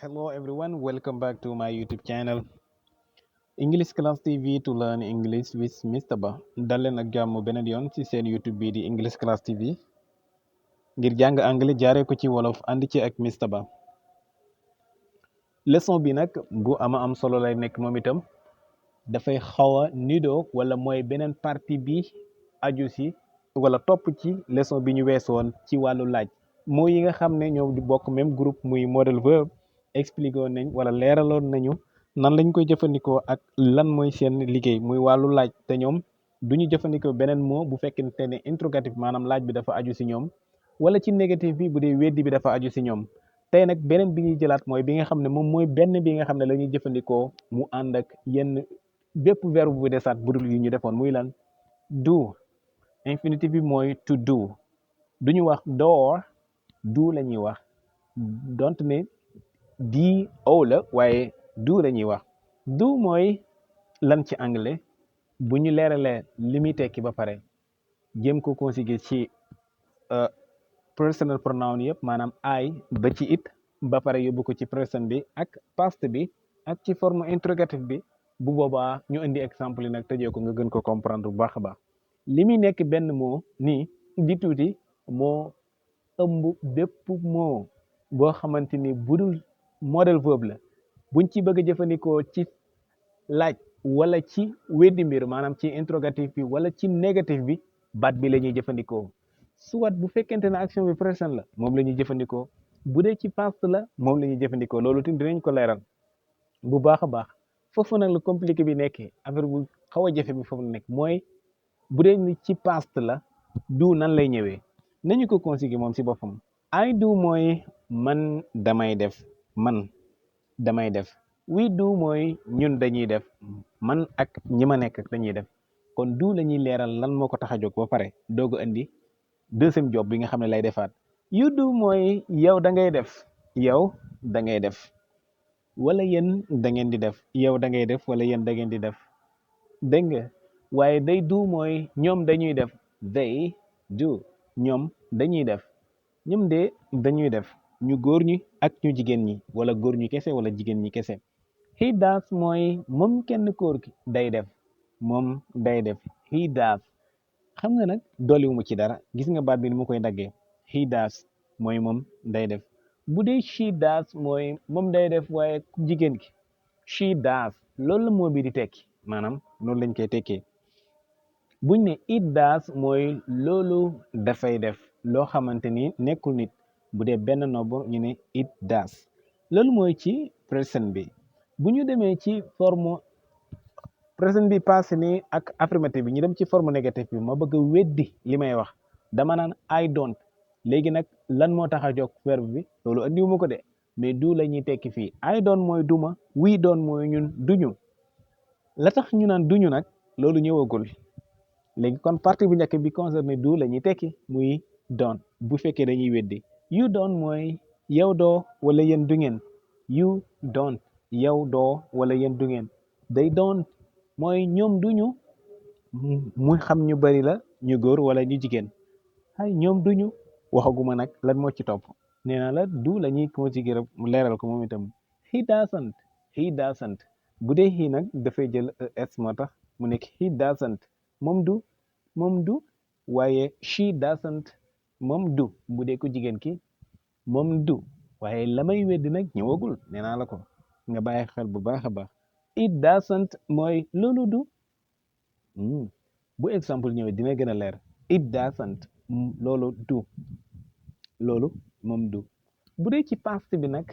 Hello everyone, welcome back to my YouTube channel English Class TV to learn English with Mr. Ba. dal leen ak jàmm beneen yoon ci seen YouTube bii di English Class TV ngir jàng anglais jaaree ko ci wolof ànd ci ak Mr. Ba. Leçon bi nag bu am solo lay nekk moom itam dafay xaw a nidoo wala mooy beneen partie bi aju si wala topp ci leçon bi ñu weesoon ci wàllu laaj moo yi nga xam ne ñoo di bokk même groupe muy model verb expliqué woon nañ wala leeraloon nañu nan lañ koy jëfandikoo ak lan mooy seen liggéey muy wàllu laaj te ñoom du ñu jëfandikoo beneen mot bu fekkente ne interrogatif maanaam laaj bi dafa aju si ñoom wala ci négatif bi bu dee weddi bi dafa aju si ñoom tey nag beneen bi ñuy jëlaat mooy bi nga xam ne moom mooy benn bi nga xam ne la ñuy jëfandikoo mu ànd ak yenn bépp verbe bu desaat budul yi ñu defoon muy lan do infinitif bi mooy to do duñu wax door do la ñuy wax donte ne di ow la waaye do la ñuy wax do mooy lan ci anglais bu ñu leeralee li muy tekki ba pare jéem ko conjuguer ci personal pronoun yëpp maanaam I ba ci it ba pare yóbbu ko ci present bi ak past bi ak ci forme interrogative bi bu boobaa ñu indi exemple yi nag tëjee ko nga gën ko comprendre bu baax a baax li muy nekk benn moo nii di tuuti moo ëmb bépp moo boo xamante ni budul model verb la buñ ci bëgg a jëfandikoo ci laaj wala ci weddi mbir maanaam ci interrogative bi wala ci négatif bi baat bi la ñuy jëfandikoo soit bu fekkente ne action bi présent la moom la ñuy jëfandikoo bu dee ci past la moom la ñuy jëfandikoo loolu tamit dinañ ko leeral bu baax a baax foofu nag lu compliqué bi nekkee affaire bu xaw a jafe bi foofu la nekk mooy bu dee ni ci past la do nan lay ñëwee nañu ko conjuguer moom si boppam I do mooy man damay def man damay def we do mooy ñun dañuy def man ak ñi ma nekk dañuy def kon do la ñuy leeral lan moo ko tax a jóg ba pare doog a indi deuxième job bi nga xam ne lay defaat you do mooy yow da ngay def yow da ngay def wala yéen da ngeen di def yow da ngay def wala yéen da ngeen di def dégg nga waaye they do mooy ñoom dañuy def they do ñoom dañuy def ñoom de dañuy def ñu góor ñi ak ñu jigéen ñi wala góor ñi kese wala jigéen ñi kese he does mooy moom kenn góor gi day def moom day def he does xam nga nag dolliwuma ci dara gis nga baat bi ni mu koy daggee he does mooy moom day def bu dee she does mooy moom day def waaye jigéen gi she does loolu la moo bi di tekki maanaam noonu lañ koy tekkee buñ ne it does mooy loolu dafay def loo xamante ni nekkul nit bu dee benn nombre ñu ne it does loolu mooy ci present bi bu ñu demee ci forme présent bi passé nii ak affirmative bi ñu dem ci forme négative bi ma bëgg a weddi li may wax dama naan I don't léegi nag lan moo tax a jóg verbe bi loolu andiwuma ko de mais du la ñuy tekki fii I don't mooy duma we don't mooy ñun duñu la tax ñu naan duñu nag loolu ñëwagul léegi kon partie bu njëkk bi concerné du la ñuy tekki muy don't bu fekkee dañuy weddi you don't mooy yow doo wala yéen du ngeen you don't yow doo wala yéen du ngeen they don't mooy ñoom duñu muy xam ñu bari la ñu góor wala ñu jigéen ay ñoom duñu waxaguma nag lan moo ci topp nee naa la du la ñuy conjuguer mu leeral ko moom itam he doesn't bu dee he nag dafay jël s moo tax mu nekk he doesn't moom du waaye she doesn't moom du bu dee ko jigéen ki moom du waaye la may weddi nag ñëwagul nee naa la ko nga bàyyi xel bu baax a baax it doesn't mooy loolu du bu exemple ñëwee dina gën a leer it doesn't loolu du loolu moom du bu dee ci past bi nag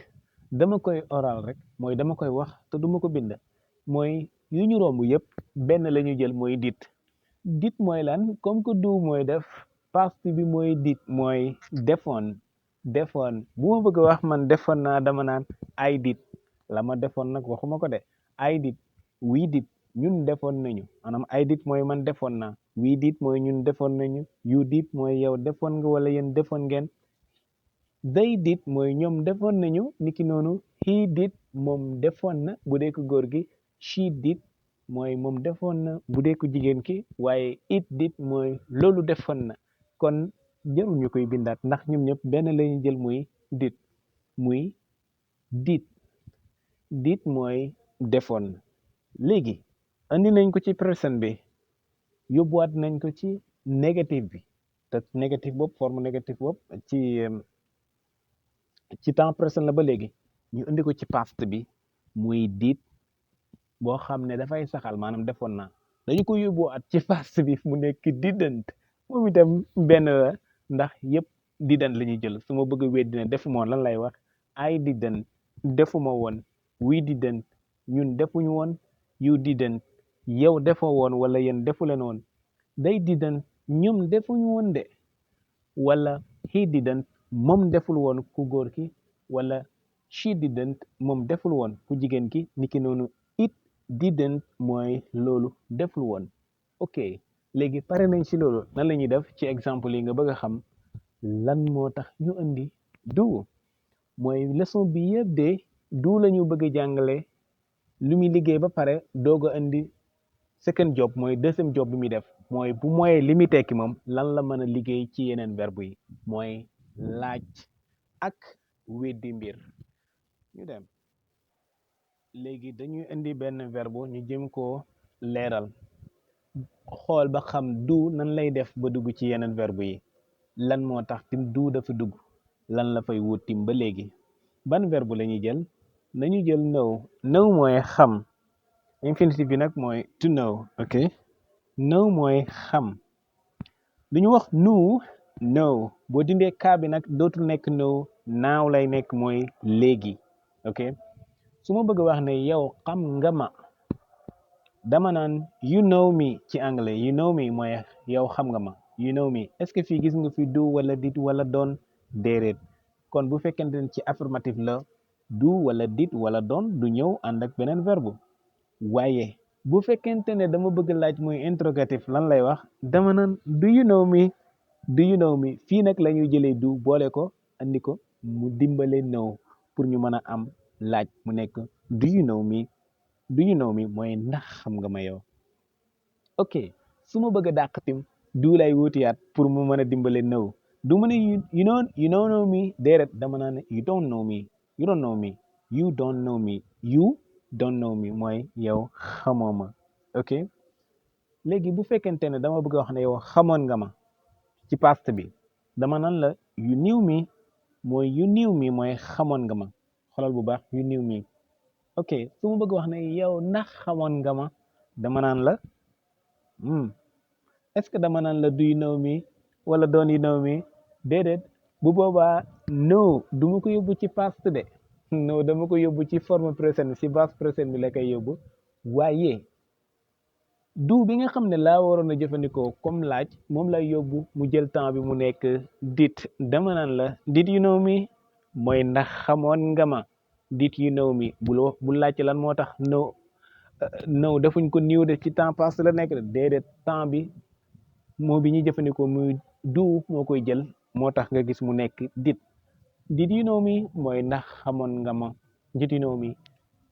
dama koy oral rek mooy dama koy wax te duma ko bind mooy yu ñu romb yëpp benn la ñu jël mooy dit mooy lan comme que du mooy def past bi mooy dit mooy defoon bu ma bëgg a wax man defoon naa dama naan I did la ma defoon nag waxuma ko de I did we did ñun defoon nañu maanaam I did mooy man defoon naa we did mooy ñun defoon nañu you did mooy yow defoon nga wala yéen defoon ngeen they did mooy ñoom defoon nañu niki noonu he did moom defoon na bu dee ko góor gi she did mooy moom defoon na bu dee ko jigéen ki waaye it did mooy loolu defoon na kon jarul ñu koy bindaat ndax ñoom ñëpp benn lañu jël muy dit did mooy defoon. léegi andi nañ ko ci présent bi yóbbuwaat nañ ko ci négatif bi te négatif boobu forme négatif boobu ci temps présent la ba léegi ñu indi ko ci past bi muy did boo xam ne dafay saxal maanaam defoon naa dañu ko yóbbuwaat ci past bi mu nekk didn't moom itam benn la ndax yëpp didn't la ñuy jël su ma bëgg a weddi ne defuma woon lan lay wax I didn't defuma woon we didn't ñun defuñu woon you didn't yow defoo woon wala yéen defu leen woon they didn't ñoom defuñu woon de wala he didn't moom deful woon ku góor ki wala she didn't moom deful woon ku jigéen ki niki noonu it didn't mooy loolu deful woon ok léegi pare nañ ci loolu nan la ñuy def ci exemple yi nga bëgg a xam lan moo tax ñu indi do mooy leçon bi yëpp de do la ñu bëgg a jàngale lu muy liggéey ba pare doog a indi second job mooy deuxième job bi muy def mooy bu mooyee li muy tekki moom lan la mën a liggéey ci yeneen verbe yi mooy laaj ak weddi mbir ñu dem léegi dañuy indi benn verbe ñu jëm koo leeral xool ba xam do nan lay def ba dugg ci yeneen verbe yi lan moo tax tim do dafa dugg lan la fay wut tim ba léegi ban verbe la ñuy jël nañu jël know mooy xam infinitif bi nag mooy to know ok know mooy xam lu ñu wax know boo dindee kaa bi nag dootul nekk know naaw lay nekk mooy léegi ok su ma bëgg wax ne yow xam nga ma dama naan you know me ci anglais you know me mooy yow xam nga ma you know me est-ce que fii gis nga fi do wala did wala doon déedéet kon bu fekkente ne ci affirmatif la do wala did wala doon du ñëw ànd ak beneen verbe waaye bu fekkente ne dama bëgg laaj muy interrogatif lan lay wax dama naan do you know me fii nag la ñuy jëlee do boole ko andi ko mu dimbale know pour ñu mën a am laaj mu nekk do you know me mooy ndax xam nga ma yow ok su ma bëgg a dàq tim do lay wutiyaat pour mu mën a dimbale know du ma ne you know me déedéet dama naan you don't know me you don't know me mooy yow xamoo ma ok léegi bu fekkente ne dama bëgg a wax ne yow xamoon nga ma ci past bi dama naan la you knew me mooy xamoon nga ma xoolal bu baax you knew me ok su ma bëgg wax ne yow ndax xamoon nga ma dama naan la est-ce que dama naan la do you know me wala don't you know me déedéet bu boobaa no du ma ko yóbbu ci past de no dama ko yóbbu ci forme présent ci past présent bi la koy yóbbu waaye du bi nga xam ne laa waroon a jëfandikoo comme laaj moom lay yóbbu mu jël temps bi mu nekk did dama naan la did you know me mooy ndax xamoon nga ma did you know me bu laaj lan moo tax no defuñ ko niw de ci temps passé la nekk de déedéet temps bi moo bi ñuy jëfandikoo muy du moo koy jël moo tax nga gis mu nekk did you know me mooy ndax xamoon nga ma did you know me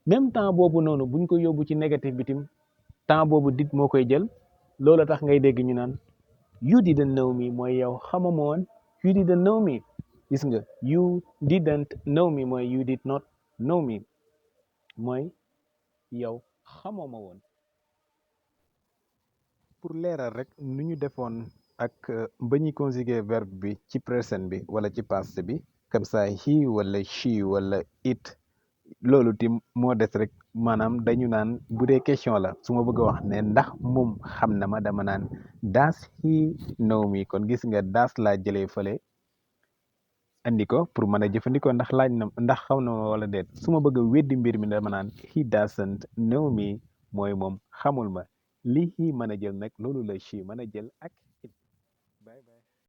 même temps boobu noonu buñ ko yóbbu ci négatif bi tim temps boobu did moo koy jël loolu tax ngay dégg ñu naan you didn't know me mooy yow xamama woon you didn't know me gis nga you didn't know me mooy you did not know me mooy yow xamoo ma woon pour leeral rek nu ñu defoon ak ba ñuy conjuguer verbe bi ci présent bi wala ci passé bi comme ça he wala she wala it loolu tim moo des rek maanaam dañu naan bu dee question la su ma bëgg a wax ne ndax moom xam na ma dama naan does he know me kon gis nga does laa jëlee fële andi ko pour mën a jëfandikoo ndax laaj na ndax xam na ma wala déet su ma bëgg a weddi mbir mi dama naan he doesn't know me mooy moom xamul ma li he mën a jël nag loolu la she mën a jël ak